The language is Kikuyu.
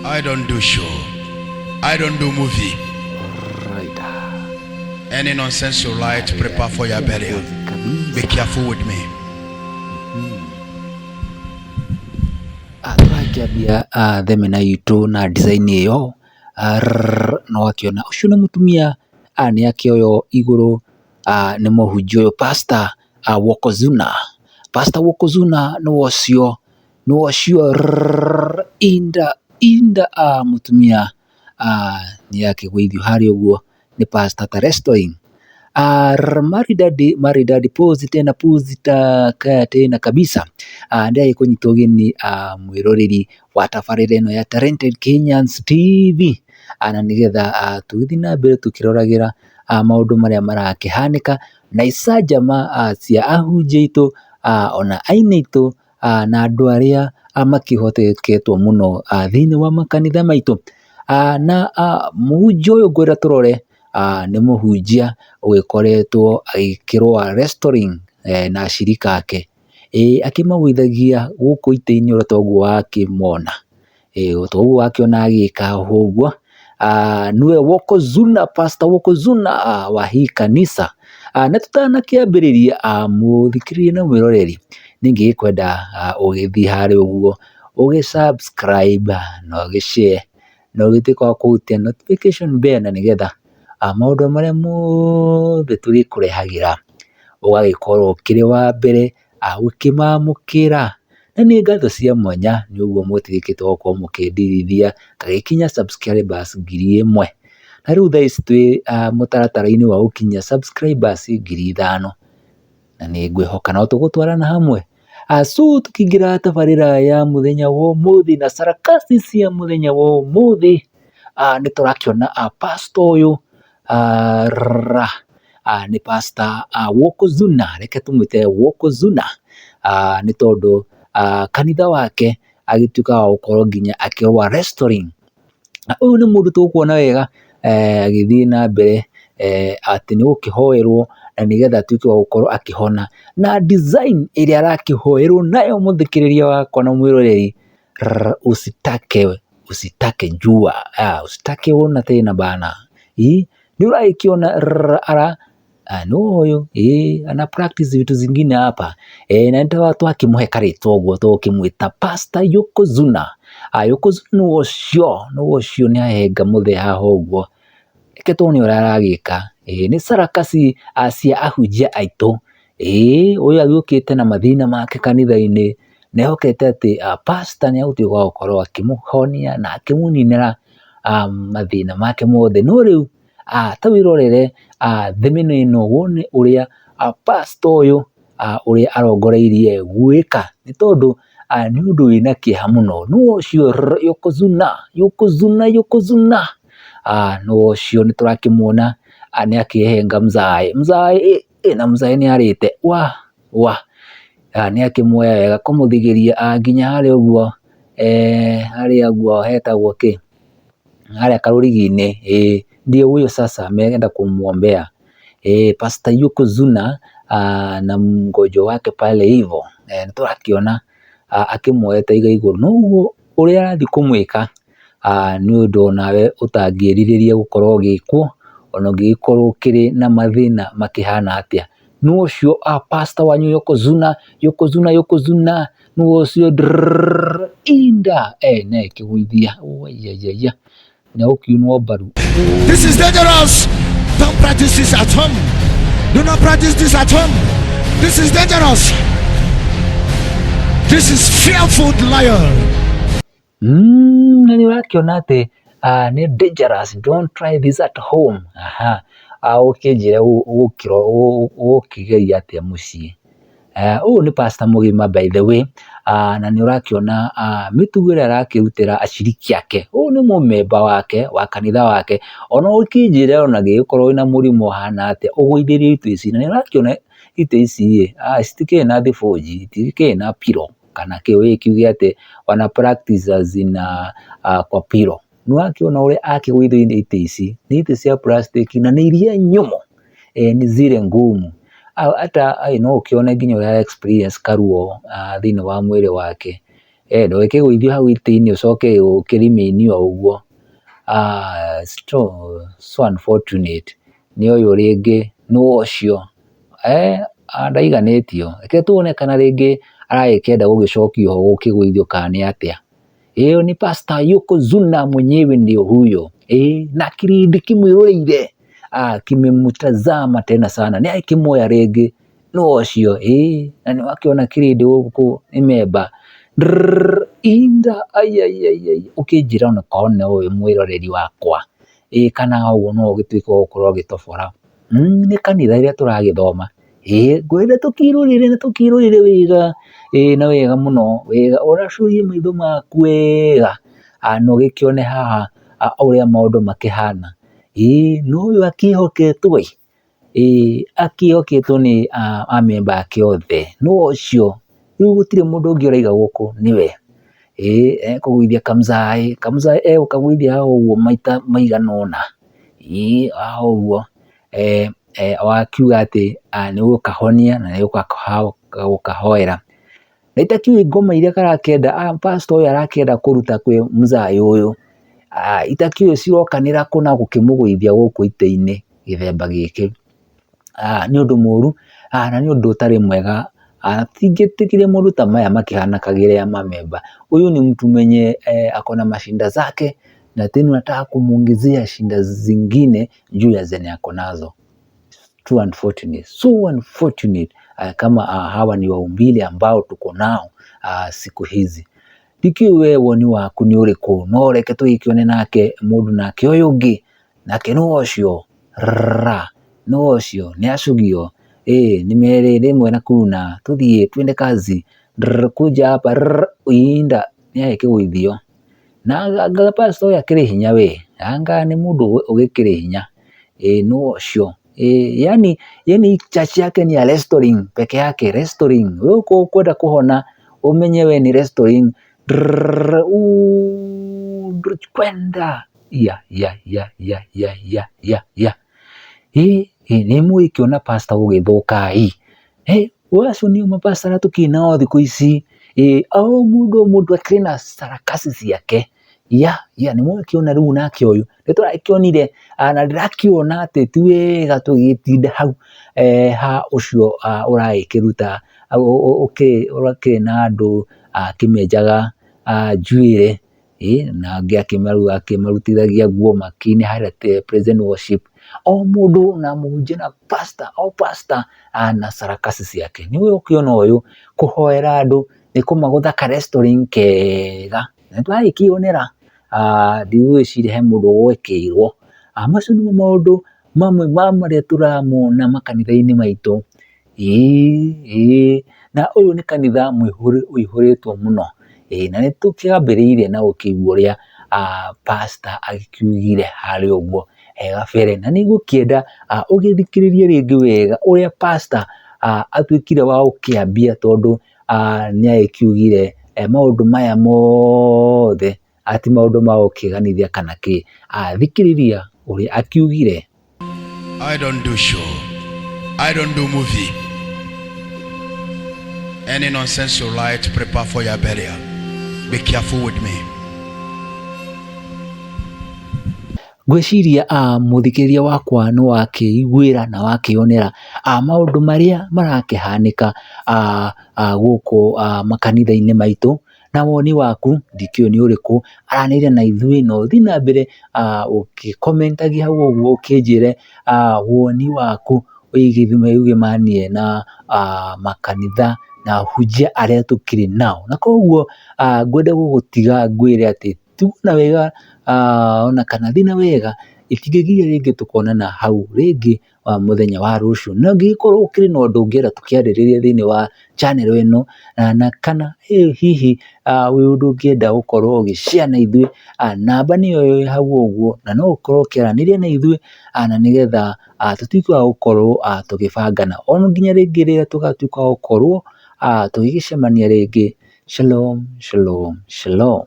I don't do show. I don't do movie. Right. Any nonsense you write, prepare for your burial. Kabisa. Be careful with me. Tũrakĩambia thenema itũ na design ĩyo na ũgakĩona ũcio nĩ mũtumia, nĩ akĩoywo igũrũ nĩ mũhunjia ũyũ Pastor Wokozuna. Pastor Wokozuna nĩwe ũcio, nĩwe ũcio inda inda mũtumia nĩ akĩgũithio harĩa ũguo nĩ Pastor ta wrestling. Maridadi maridadi, pose tena pose tena kabisa. Ndĩragĩkũnyita ũgeni mwĩroreri wa tabarĩra ĩno ya Talented Kenyans TV, na nĩgetha tũgĩthiĩ na mbere tũkĩroragĩra maũndũ marĩa marakĩhanĩka na icanjama cia ahunjia aitũ, ona aini aitũ, na andũ arĩa makĩhoteketwo mũno thĩinĩ wa makanitha maitũ. Na mũhunjia ũyũ ngwenda tũrore nĩ mũhunjia ũgĩkoretwo agĩkĩrũa wrestling na acirika ake. Ĩĩ akĩmagũithagia gũkũ itĩ-inĩ oro toguo wakĩmona, ĩĩ toguo wakĩona agĩka ũguo. Nĩwe Wokozuna, Pastor Wokozuna wa hii kanisa. Na tũtanakĩambĩrĩria, mũthikĩrĩria na mwĩroreri, nĩ ingĩgĩkwenda ũgĩthiĩ harĩa ũguo ũgĩ subscribe na ũgĩ share na ũgĩtuĩka wa kũhutia notification bell, na nĩgetha maũndũ marĩa mothe tũrĩkũrehagĩra ũgagĩkorwo ũkĩrĩ wa mbere gũkĩmamũkĩra. Na nĩ ngatho cia mwanya nĩ ũguo mũtigĩkĩte gũkorwo mũkĩndirithia ngagĩkinya subscribers 1000. Na rĩu thaa ici twĩ mũtaratara-inĩ wa gũkinyia subscribers 5000, na nĩ ngwĩhoka no tũgũtwarana hamwe. So tũkĩingĩra tabarĩra ya mũthenya wa ũmũthĩ na sarakasi cia mũthenya wa ũmũthĩ, nĩ tũrakĩona pastor ũyũ nĩ Pastor Wokozuna, reke tũmwĩte Wokozuna, nĩ tondũ kanitha wake agĩtuĩka wa gũkorwo nginya akĩrũa wrestling. Na ũyũ nĩ mũndũ tũkuona wega agĩthiĩ na mbere atĩ nĩ gũkĩhoerwo na nĩgetha atuĩke wa gũkorwo akĩhona. Na design ĩrĩa arakĩhoerwo nayo, mũthikĩrĩria wakwa na mwĩroreri, usitake usitake jua, usitake ona tena bana. Nĩ ũragĩkĩona ara nũ ũyũ, ĩĩ ana practice vitu zingine hapa, na nĩ twakĩmũhe karĩtwa ũguo tũgũkĩmwĩta Pastor Yokozuna. Yokozuna nĩwe ũcio, nĩwe ũcio, nĩ ahenga mũthee haha ũguo. Reke tuone ũrĩa aragĩka. Ĩĩ nĩ sarakasi cia ahunjia aitũ. Ĩĩ ũyũ agĩũkĩte na mathĩna make kanitha-inĩ, na ehokete atĩ pastor nĩ egũtuĩka wa gũkorwo akĩmũhonia na akĩmũninĩra mathĩna make mothe. No rĩu ta wĩrorere thenema ĩno wone ũrĩa pastor ũyũ ũrĩa arongoreirie gwĩka, nĩ tondũ nĩ ũndũ wĩna kĩeha mũno. Nũ ũcio Yokozuna, Yokozuna, Yokozuna, nũ ũcio, nĩ tũrakĩmuona nĩ akĩhenga mzae mzae, na mzae nĩ arĩte wa wa, nĩ akĩmuoya wega kũmũthigĩria nginya harĩa ũguo, harĩa ũguo hetagwo kĩ, harĩa karũrigi-inĩ. Ĩĩ ndio huyo sasa ameenda kumwombea Pastor Yokozuna na mgonjwa wake pale hivo. Nĩ tũrakĩona akĩmuoete iga igũrũ, no ũguo ũrĩa arathiĩ kũmwĩka nĩ ũndũ onawe ũtangĩrirĩria gũkorwo ũgĩkwo, ona ũngĩgĩkorwo ũkĩrĩ na mathĩna makĩhana atĩa. Nũ ũcio pastor wanyu Yokozuna, Yokozuna, Yokozuna, nũ ũcio inda na ĩkĩgũithia waiyaiyaiya na ũkiunwo mbaru. This is dangerous. Don't practice this at home. Do not practice this at home. This is dangerous. This is fearful lion. Na nĩ ũrakĩona atĩ nĩ dangerous, don't try this at home. Aha, ũkĩnjĩre ũgũkĩgeria atĩa mũciĩ. Ũyũ nĩ pastor mũgima, by the way, na nĩ ũrakĩona mĩtugo ĩrĩa arakĩrutĩra aciriki ake. Ũyũ nĩ mũmemba wake wa kanitha wake. Ona ũkĩnjĩre ona gĩgĩkorwo wĩna mũrimũ ũhana atĩa, ũgũithĩrio itĩ ici, na nĩ ũrakĩona itĩ ici ĩ citikĩrĩ na thibũnji, itikĩrĩ na pillow kana kĩ kiuge atĩ wana practice zina kwa pillow. Nĩ wakĩona ũrĩa akĩgũithĩrio itĩ ici, nĩ itĩ cia plastic na nĩ iria nyũmũ, nĩ zile ngumu. Hata no ũkĩone nginya ũrĩa experience karuo thĩinĩ wa mwĩrĩ wake. Ndũgĩkĩgũithio hau itĩ-inĩ ũcoke ũkĩremain o ũguo. So unfortunate nĩ ũyũ rĩngĩ nũ ũcio ndaiganĩtio. Reke tuone kana rĩngĩ aragĩkĩenda gũgĩcokio ho gũkĩgũithio kana nĩ atĩa. Ĩyo nĩ Pastor Yokozuna mwenyewe ndio huyo. Na kĩrĩndĩ kĩmwĩroreire kimemtazama tena sana. Nĩ agĩkĩmuoya rĩngĩ nũ ũcio na nĩ wakĩona kĩrĩndĩ gũkũ nĩ memba. Inda aiaiaiai ũkĩnjĩra onakorwo no ũyũ mwĩroreri wakwa ĩ kana ũguo no ũgĩtuĩke wa gũkorwo ũgĩtobora. Nĩ kanitha ĩrĩa tũragĩthoma ĩ ngwenda tũkĩrorere na tũkĩrorere wega ĩ na wega mũno wega ũracũrie maitho maku wega na ũgĩkĩone haha ũrĩa maũndũ makĩhana. Ĩ na ũyũ akĩhoketwo ĩ, ĩ akĩhoketwo nĩ amemba ake othe, nũ ũcio? Rĩu gũtirĩ mũndũ ũngĩ ũraiga gũkũ nĩwe. Ĩ ekũgũithia kamzaĩ, kamzaĩ egũkagũithia haha ũguo maita maigana ũna, ĩ haha ũguo wakiuga atĩ nĩ ũgũkahonia na nĩ ũgũkahoera. Na itakiũĩ ngoma iria karakĩenda pastor ũyũ arakĩenda kũruta kwĩ mzaĩ ũyũ, itakĩũĩ cirokanĩra kũ na gũkĩmũgũithia gũkũ itĩ-inĩ gĩthemba gĩkĩ. Nĩ ũndũ mũru na nĩ ũndũ ũtarĩ mwega, tingĩtĩkĩria maũndũ ta maya makĩhanakagĩre amamemba. Huyu ni mtu mwenye ako na mashinda zake na tena unataka kumuongezea shinda zingine juu ya zenye ako nazo. Too unfortunate, so unfortunate kama hawa ni waumbile ambao tuko nao siku hizi. Ndikĩũĩ we woni waku nĩ ũrĩkũ, no reke tũgĩkĩone nake mũndũ nake ũyũ ũngĩ nake nũ ũcio ra nũ ũcio nĩ acugio ĩ nĩ merĩ rĩmwe na kuna tũthiĩ twende kazi kuja hapa inda nĩ agĩkĩgũithio. Na anga pastor ũyũ akĩrĩ hinya we, anga nĩ mũndũ ũgĩkĩrĩ hinya ĩ nũ ũcio ĩ yani yani church yake ni ya restoring peke yake restoring. We ũkwenda kũhona ũmenye we ni restoring kwenda ya ya ya ya ya ya ya ya ĩ nĩ mũgĩkĩona pastor gũgĩthũka ĩ acio nĩo mapastor arĩa tũkĩrĩ nao thikũ ici ĩ o mũndũ o mũndũ akĩrĩ na sarakasi ciake ya ya nĩ mũgĩkĩona rĩu nake ũyũ nĩ tũrakĩonire na ndĩrakĩona atĩ ti wega tũgĩtinda hau ha ũcio ũragĩkĩruta ũkĩrĩ na andũ akĩmenjaga njuĩrĩ ĩ na angĩ akĩmarutithagia nguo makĩine harĩa praise and worship. O mũndũ na mũhunjia na pastor o pastor na sarakasi ciake. Nĩwe ũkĩona ũyũ kũhoera andũ nĩ kũmagũtha ka restoring kega na nĩtũragĩkĩonera ndigwĩciria he mũndũ ũgwĩkĩirwo. Macio nĩmo maũndũ mamwe ma marĩa tũramona makanitha-inĩ maitũ. Ĩĩ ĩĩ na ũyũ nĩ kanitha ũihũrĩtwo mũno ĩĩ na nĩ tũkĩambĩrĩirie na gũkĩigua ũrĩa pastor agĩkiugire harĩa ũguo he gabere na nĩ ngũkĩenda ũgĩthikĩrĩrie rĩngĩ wega ũrĩa pastor atuĩkire wa gũkĩambia tondũ nĩ agĩkiugire maũndũ maya mothe ti maũndũ ma gũkĩganithia kana kĩ. Thikĩrĩria ũrĩa akiugire. I don't do show. I don't do movie. Any nonsense you write, prepare for your burial. Be careful with me. Ngwĩciria mũthikĩrĩria wakwa nĩ wakĩiguĩra na wakĩonera maũndũ marĩa marakĩhanĩka gũkũ makanitha-inĩ maitũ na woni waku ndikĩũĩ nĩ ũrĩkũ, aranĩria na ithuĩ na ũthiĩ na mbere ũgĩkomentagia hau ũguo ũkĩnjĩre woni waku wĩgĩmanie na makanitha na ahunjia arĩa tũkĩrĩ nao. Na koguo ngwenda gũgũtiga ngwĩre atĩ tigwo wega ona kana thiĩ na wega itingĩgiria rĩngĩ tũkonana hau rĩngĩ mũthenya wa rũciũ. Na ũngĩgĩkorwo ũkĩrĩ na ũndũ ũngĩenda tũkĩarĩrĩrie thĩinĩ wa channel ĩno na kana hihi wĩ ũndũ ũngĩenda gũkorwo ũgĩ share na ithuĩ, namba nĩyo ĩ hau ũguo na no ũkorwo ũkĩaranĩria na ithuĩ na nĩgetha tũtuĩke a gũkorwo tũgĩbangana ona nginya rĩngĩ rĩrĩa tũgatuĩka a gũkorwo tũgĩgĩcemania rĩngĩ. Shalom, shalom, shalom.